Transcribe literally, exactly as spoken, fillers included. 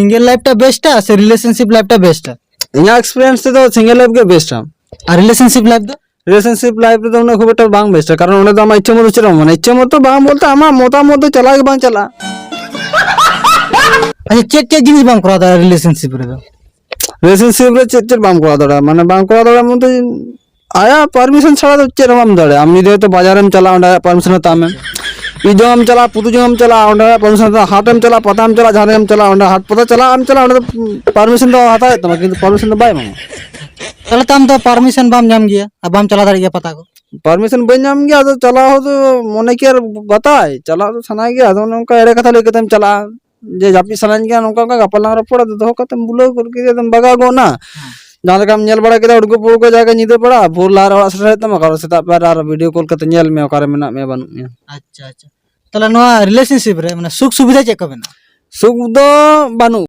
Single life ᱴᱟ ᱵᱮᱥᱴᱟ ᱥᱮ relationship life ᱴᱟ ᱵᱮᱥᱴᱟ? ᱤᱧᱟᱹᱜ ᱮᱠᱥᱯᱤᱨᱤᱭᱮᱱᱥ ᱛᱮᱫᱚ ᱥᱤᱝᱜᱮᱞ ᱞᱟᱭᱤᱯᱷ ᱜᱮ ᱵᱮᱥᱴᱟ᱾ ᱟᱨ ᱨᱤᱞᱮᱥᱚᱱᱥᱤᱯ ᱞᱟᱭᱤᱯᱷ ᱫᱚ? ᱨᱤᱞᱮᱥᱚᱱᱥᱤᱯ ᱞᱟᱭᱤᱯᱷ ᱨᱮᱫᱚ ᱩᱱᱟᱹᱜ ᱠᱷᱩᱵ ᱮᱠᱴᱟ ᱵᱟᱝ ᱵᱮᱥᱴᱟ, ᱠᱟᱨᱚᱱ ᱚᱸᱰᱮ ᱫᱚ ᱟᱢᱟᱜ ᱤᱪᱪᱷᱟᱹ ᱢᱚᱛᱚ ᱪᱮᱫ ᱦᱚᱸ ᱵᱟᱝ, ᱢᱟᱱᱮ ᱤᱪᱪᱷᱟᱹ ᱢᱚᱛᱚ ᱵᱟᱝ ᱵᱚᱞᱛᱮ ᱟᱢᱟᱜ ᱢᱚᱛᱟᱢᱚᱛ ᱫᱚ ᱪᱟᱞᱟᱜ ᱜᱮ ᱵᱟᱝ ᱪᱟᱞᱟᱜᱼᱟ᱾ ᱟᱪᱪᱷᱟ, ᱪᱮᱫ ᱪᱮᱫ ᱡᱤᱱᱤᱥ ᱵᱟᱢ ᱠᱚᱨᱟᱣ ᱫᱟᱲᱮᱭᱟᱜᱼᱟ ᱨᱤᱞᱮᱥᱚᱱᱥᱤᱯ ᱨᱮᱫᱚ? ᱨᱤᱞᱮᱥᱚᱱᱥᱤᱯ ᱨᱮ ᱪᱮᱫ ᱪᱮᱫ ᱵᱟᱢ ᱠᱚᱨᱟᱣ ᱫᱟᱲᱮᱭᱟᱜᱼᱟ? ᱢᱟᱱᱮ ᱵᱟᱝ ᱠᱚᱨᱟᱣ ᱫᱟᱲᱮᱭᱟᱜᱼᱟ ᱢᱚᱛᱚ ᱟᱭᱟᱜ ᱯᱟᱨᱢᱤᱥᱚᱱ ᱪᱷᱟᱲᱟ ᱫᱚ ᱪᱮᱫ ᱦᱚᱸ ᱵᱟᱢ ᱫᱟᱲᱮᱭᱟᱜᱼᱟ᱾ ᱟᱢ ᱡᱩᱫᱤ ᱦᱚᱭᱛᱳ ᱵᱟᱡᱟᱨᱮᱢ ᱪᱟᱞᱟᱜᱼᱟ, ᱚᱸᱰᱮ ᱟᱭᱟᱜ ᱯᱟᱨᱢᱤᱥᱚᱱ ᱦᱟᱛᱟᱣ ᱢᱮ᱾ ᱤᱫᱚᱢ ᱪᱟᱞᱟᱜᱼᱟ, ᱯᱩᱛᱩ ᱡᱚᱢᱮᱢ ᱪᱟᱞᱟᱜᱼᱟ, ᱚᱸᱰᱮ ᱟᱭᱟᱜ ᱯᱟᱨᱢᱤᱥᱚᱱ ᱦᱟᱛᱟᱣ, ᱦᱟᱴᱮᱢ ᱪᱟᱞᱟᱜᱼᱟ, ᱯᱟᱛᱟᱢ ᱪᱟᱞᱟᱜᱼᱟ, ᱡᱟᱦᱟᱸ ᱨᱮᱜᱮᱢ ᱪᱟᱞᱟᱜᱼᱟ, ᱚᱸᱰᱮ ᱦᱟᱴ ᱯᱟᱛᱟ ᱪᱟᱞᱟᱜ ᱮᱢ ᱪᱟᱞᱟᱜᱼᱟ, ᱚᱸᱰᱮ ᱫᱚ ᱯᱟᱨᱢᱤᱥᱚᱱ ᱫᱚ ᱦᱟᱛᱟᱣ ᱦᱩᱭᱩᱜ ᱛᱟᱢᱟ, ᱠᱤᱱᱛᱩ ᱯᱟᱨᱢᱤᱥᱚᱱ ᱫᱚ ᱵᱟᱭ ᱮᱢᱟᱢᱟ᱾ ᱛᱟᱦᱚᱞᱮ ᱛᱚ ᱟᱢ ᱫᱚ ᱯᱟᱨᱢᱤᱥᱚᱱ ᱵᱟᱢ ᱧᱟᱢ ᱜᱮᱭᱟ ᱟᱨ ᱵᱟᱢ ᱪᱟᱞᱟᱣ ᱫᱟᱲᱮᱭᱟᱜ ᱜᱮᱭᱟ ᱯᱟᱛᱟ ᱠᱚ᱾ ᱯᱟᱨᱢᱤᱥᱚᱱ ᱵᱟᱹᱧ ᱧᱟᱢ ᱜᱮᱭᱟ, ᱟᱫᱚ ᱪᱟᱞᱟᱣ ᱦᱚᱸ ᱫᱚ ᱢᱚᱱᱮ ᱠᱤ ᱟᱨ ᱵᱟᱛᱟᱭ, ᱪᱟᱞᱟᱣ ᱫᱚ ᱥᱟᱱᱟ ᱜᱮᱭᱟ, ᱟᱫᱚ ᱚᱱᱮ ᱚᱱᱠᱟ ᱮᱲᱮ ᱠᱟᱛᱷᱟ ᱞᱟᱹᱭ ᱠᱟᱛᱮᱢ ᱪᱟᱞᱟᱜᱼᱟ᱾ ᱡᱮ ᱡᱟᱹᱯᱤᱫ ᱥᱟᱱᱟᱧ ᱠᱟᱱᱟ, ᱱᱚᱝᱠᱟ ᱚᱱᱠᱟ ᱜᱟᱯᱟᱞ ᱞᱟᱝ ᱨᱚᱯᱚᱲᱟ, ᱟᱫᱚ ᱫᱚᱦᱚ ᱠᱟᱛᱮᱢ ᱵᱩᱞᱟᱹᱣ ᱜᱚᱫ ᱠᱮᱫᱮᱭᱟ, ᱟᱫᱚᱢ ᱵᱟᱜᱟᱣ ᱜᱚᱫ ᱱᱟ᱾ ᱦᱮᱸ᱾ ᱡᱟᱦᱟᱸ ᱞᱮᱠᱟᱢ ᱧᱮᱞ ᱵᱟᱲᱟ ᱠᱮᱫᱟ, ᱩᱲᱜᱩ ᱯᱩᱲᱜᱩ ᱡᱟᱭᱜᱟ ᱧᱤᱫᱟᱹ ᱵᱮᱲᱟ, ᱵᱷᱳᱨ ᱞᱟᱦᱟ ᱨᱮ ᱚᱲᱟᱜ ᱥᱮᱴᱮᱨ ᱦᱩᱭᱩᱜ ᱛᱟᱢᱟ, ᱠᱟᱨᱚᱱ ᱥᱮᱛᱟᱜ ᱯᱟᱭᱟᱨ ᱨᱮ ᱟᱨᱚ ᱵᱷᱤᱰᱤᱭᱳ ᱠᱚᱞ ᱠᱟᱛᱮ ᱧᱮᱞ ᱢᱮ ᱚᱠᱟᱨᱮ ᱢᱮᱱᱟᱜ ᱢᱮᱭᱟ, ᱵᱟᱹᱱᱩᱜ ᱢᱮᱭᱟ᱾ ᱟᱪᱪᱷᱟ, ᱟᱪᱪᱷᱟ᱾ ᱛᱟᱦᱚᱞᱮ ᱱᱚᱣᱟ ᱨᱤᱞᱮᱥᱚᱱᱥᱤᱯ ᱨᱮ ᱢᱟᱱᱮ ᱥᱩᱠ ᱥᱩᱵᱤᱫᱷᱟ ᱪᱮᱫ ᱠᱚ ᱢᱮᱱᱟᱜᱼᱟ? ᱥᱩᱠ ᱫᱚ ᱵᱟᱹᱱᱩᱜ